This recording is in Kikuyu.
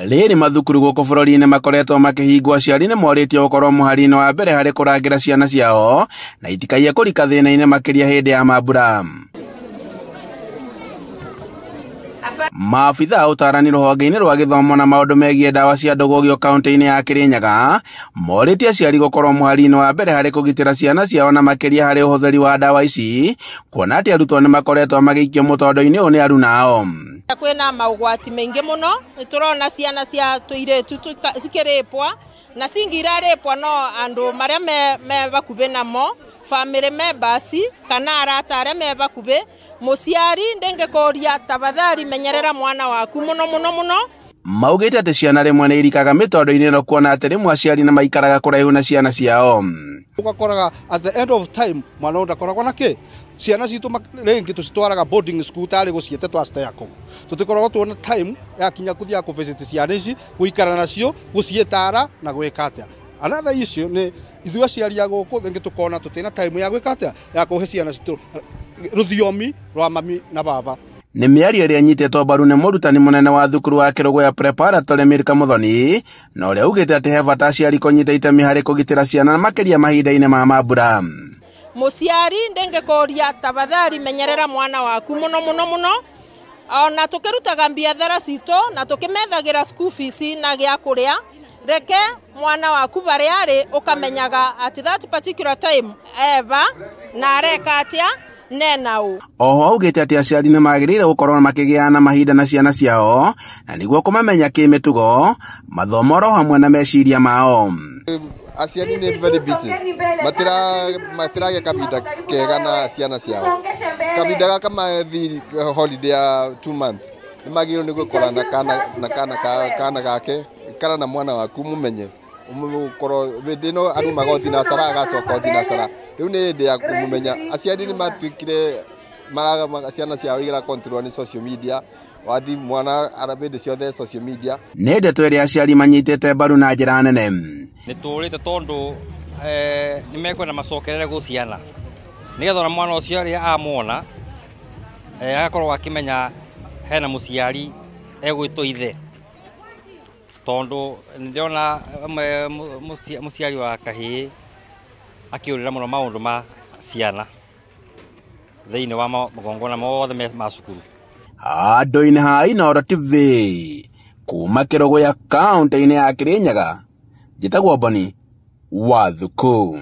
Rĩrĩ mathukuru gũkũ bũrũri-inĩ makoretwo makĩhingwo, aciari nĩ morĩtio gũkorwo mũhari-inĩ wa mbere harĩ kũrangĩra ciana ciao na itikaiye kũrika thĩna-inĩ makĩria hĩndĩ ya mambura. Maabithaa a ũtarani rũhonge-inĩ rwa gĩthomo na maũndũ megiĩ ndawa cia ndũgũgio kaunti-inĩ ya Kirinyaga morĩtie aciari gũkorwo mũhari-inĩ wa mbere harĩ kũgitĩra ciana ciao na makĩria harĩ ũhũthĩri wa ndawa ici, kuona atĩ arutwo nĩ makoretwo magĩikio mũtondo-inĩ ũyũ nĩ aruna ao. Kwĩna maũgwati maingĩ mũno, nĩ tũrona ciana cia tũirĩtu cikĩrĩpwa na cingi irarĩpwa no andũ marĩa me bakubĩ namo, family members kana arata arĩa me bakubĩ. Mũciari ndĩngĩkũria tafadhali menyerera mwana waku mũno mũno mũno. Maugĩte atĩ ciana rĩmwe nĩ irikaga mĩtondo-inĩ ĩno kuona atĩ rĩmwe aciari nĩ maikaraga kũraihu na ciana ciao. Ugakoraga at the end of time mwana ndakoragwo na kĩ ciana citũ rĩngĩ tũcitwaraga boarding school tarĩ gũciĩte twaciteya kũu, tũtikoragwo tuona time yakinya kũthiaga kũ visit ciana ici, gũikara nacio, gũciĩtara na gwĩka atĩa. Another issue nĩ ithuĩ aciari a gũkũ rĩngĩ tũkona tũtina time ya gwĩka atĩa ya kũhe ciana citũ rũthiomi rwa mami na baba. Nĩ mĩario ĩrĩa ĩnyitĩtwo mbaru nĩ mũrutani mũnene wa thukuru wa Kĩrũgũya Preparatory Milka Muthoni, na ũrĩa ugĩte atĩ he bata aciari kũnyita itemi harĩ kũgitĩra ciana makĩria mahinda-inĩ ma mambura. Mũciari ndĩngĩkũria tafadhali menyerera mwana waku mũno mũno mũno, ona tũkĩrutaga biathara citũ na tũkĩmethagĩra school fees na gĩa kũrĩa, reke mwana waku barĩa arĩ ũkamenyaga at that particular time eva na areka atĩa nena ũ. Oho augĩte atĩ aciari nĩ magĩrĩire gũkorwo makĩgĩa na mahinda na ciana ciao na nĩguo kũmamenya kĩmĩtugo, mathomo oro hamwe na meciria mao. Aciari nĩ very busy, matiragĩa kahinda kega na ciana ciao. Kahinda gaka mathi holiday ya 2 months nĩ magĩrĩirwo nĩ gũikara na kana gake kana na mwana waku mumenye umukorwo hĩndĩ ĩno arumaga o thinacara agacoka o thinacara, rĩu nĩ hĩndĩ ya kũmũmenya. Aciari nĩ matuĩkire ciana ciao ira control nĩ social media, wathi mwana hĩndĩ ciothe social media. Nĩ ndeto ĩrĩa aciari manyitĩte mbaru na njĩra nene. Nĩ tũrĩte tondũ nĩ mekwenda macokerere gũciana nĩgetha ona mwana ũcio rĩrĩa amwona agakorwo akĩmenya hena mũciari egwĩtwo ithe, tondũ nĩndĩrona mũciari wa kahĩĩ akĩũrĩra mũno maũndũ ma ciana thĩinĩ wa magongona mothe ma cukuru. Handũ-inĩ ha Inooro TV kuma Kĩrũgũya kaunti-inĩ ya Kĩrĩnyaga, njĩtagwo Boni wa Thuku.